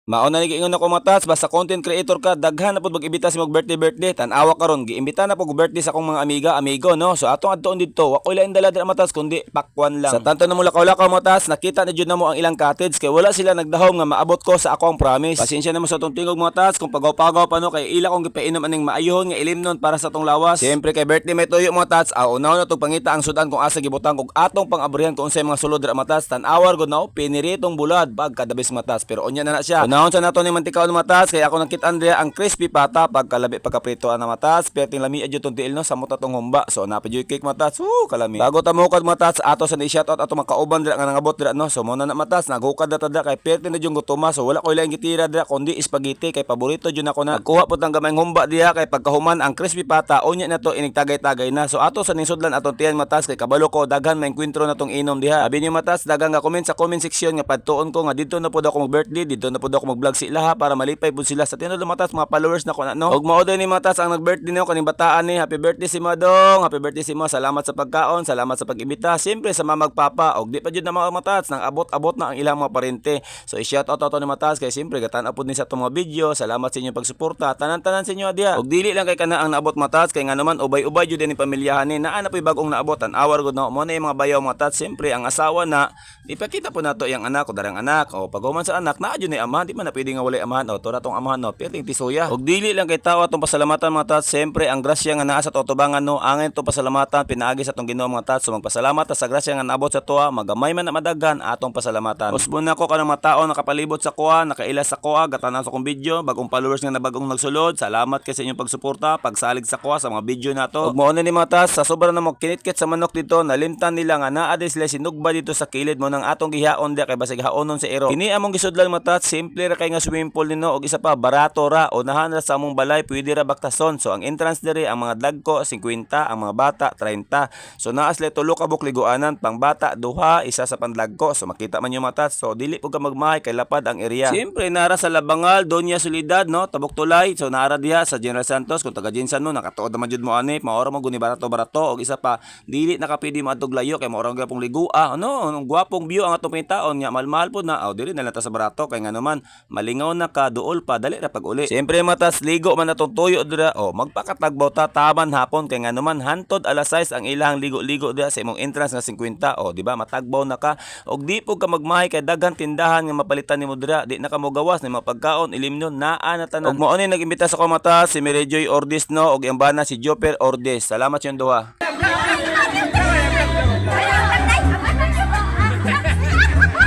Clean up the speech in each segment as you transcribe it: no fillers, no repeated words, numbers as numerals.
Mao na ni giingon ako, mga tats, basta content creator ka, daghan na pud mag-imbita sa imong birthday birthday. Tan-awa karon, giimbita na pud og birthday sa akong mga amiga, amigo, no. So atong adtoon didto, wa koy lain dala dira, mga tats, kundi pakwan lang. Sa tanto na mo lakaw-lakaw, mga tats, nakita na jud namo ang ilang cottage kay wala sila nagdahom nga maabot ko sa akong promise. Pasensya na mo sa atong tingog, mga tats, kung pagaw-pagaw pa, no, kay ila kong gipainom aning maayohon nga ilimnon para sa atong lawas. Siyempre kay birthday may tuyo, mga tats, aw unaw na tong pangita ang sudan kung asa gibutang kog atong pang-abrihan kung unsay mga sulod dira, mga tats. Tan-awar gud na piniritong bulad, pagkadabis, mga tats, pero unya na na siya. Unahon sa nato ni mantikaon, mga tats, kay ako nakit Andrea ang crispy pata, pagkalabi pagkaprito ana, mga tats, perting lami adyo tong tiil, no, samot atong humba. So napa jud cake, mga tats, woo, kalami. Bago ta mohukad, mga tats, ato sa ni shout out ato mga kauban dira nga nangabot dira, no. So mo na na, mga tats, naghukad na ta dira kay perting na jud gutuma. So wala koy laing gitira dira kundi spaghetti kay paborito jud nako na. Nagkuha pud ang gamayng humba diha kay pagkahuman ang crispy pata, unya na to inigtagay-tagay na. So ato sa ning sudlan atong tiyan, mga tats, kay kabalo ko daghan may enkwentro na tong inom diha. Abi niyo, mga tats, daghan nga comment sa comment section nga padtuon ko nga didto na pud ako mag birthday, didto na pud ako mag-vlog sa ilaha para malipay pud sila sa tinuod, mga tats, mga followers na ko na, no. Og mao ni, mga tats, ang nag-birthday niyo kaning bataan ni, happy birthday si Madong, happy birthday si Mo. Salamat sa pagkaon, salamat sa pag-imbita, siyempre sa mamag papa og di pa jud na, mga tats, nang abot-abot na ang ilang mga parente. So i-shout out ato ni mga tats kay siyempre gatan-aw pud ni sa atong mga video. Salamat sa inyong pagsuporta. Tanan-tanan sa inyo diha. Og dili lang kay kana ang naabot, mga tats, kay nga naman ubay-ubay jud ni pamilyahan ni naa na po'y bagong naabot. Tan-awar gud na mo na yung mga bayaw, mga tats. Siyempre ang asawa na ipakita po nato iyang anak o darang anak o paghuman sa anak naa jud ni amahan, di man na pwede nga walay amahan o tora tong amahan, no, perting tisuya. Og dili lang kay tao atong pasalamatan, mga tats, siyempre ang grasya nga naa sa tubangan, no, angay to pasalamatan pinaagi sa atong Ginoo, mga tats. So magpasalamat ta sa grasya nga naabot sa tuwa, magamay man na madaghan, atong pasalamatan. Usbon nako kanang mga tao nakapalibot sa kuha, nakaila sa kuha, gatanan sa akong video, bagong followers nga nabagong nagsulod. Salamat kay sa inyong pagsuporta, pagsalig sa kuha sa mga video nato. Ug mao na ni, mga tats, sa sobra na mo kinitkit sa manok dito, nalimtan nila nga naa din sila sinugba dito sa kilid mo nang atong gihaon dia kay basig haonon sa ero. Kini among gisudlan, mga tats, simple ra kay nga swimming pool nino og isa pa barato ra, unahan ra sa among balay, pwede ra baktason. So ang entrance diri, ang mga dagko 50, ang mga bata 30. So naa sila tulo ka buok liguanan, pang bata duha, isa sa pandagko. So makita man yung, mga tats. So dili pud ka magmahay kay lapad ang area. Siyempre nara sa Labangal, Doña Soledad, no, Tabok Tulay. So naara diha sa General Santos kung taga GenSan no, nakatuod naman jud mo ani, maora mo guni barato barato og isa pa dili na ka pwede moadtog layo kay maora gyapong ligua. Ano, ang gwapong view ang atong pangitaon nga mahal-mahal pod na. Aw dili na lang ta sa barato kay nga naman malingaw na ka duol pa, dali ra pag uli. Siyempre, mga tats, ligo man atong tuyo dira o magpakatagbaw ta taman hapon kay nga naman hantod alas 6 ang ilang ligo-ligo diha sa imong entrance nga 50. O di ba matagbaw na ka og di pud ka magmahay kay daghan tindahan nga mapalitan nimo dira, di na ka mogawas ni mga pagkaon, ilimnon naa na tanan. Og mao ni nag-imbita sa ko, mata si Mary Joy Ordis, no, og iyang bana si Joper Ordis. Salamat sa inyong duha.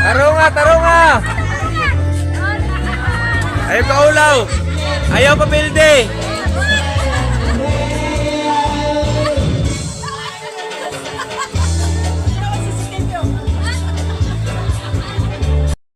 Tarunga, tarunga! Ayaw kaulaw! Ayaw papilde!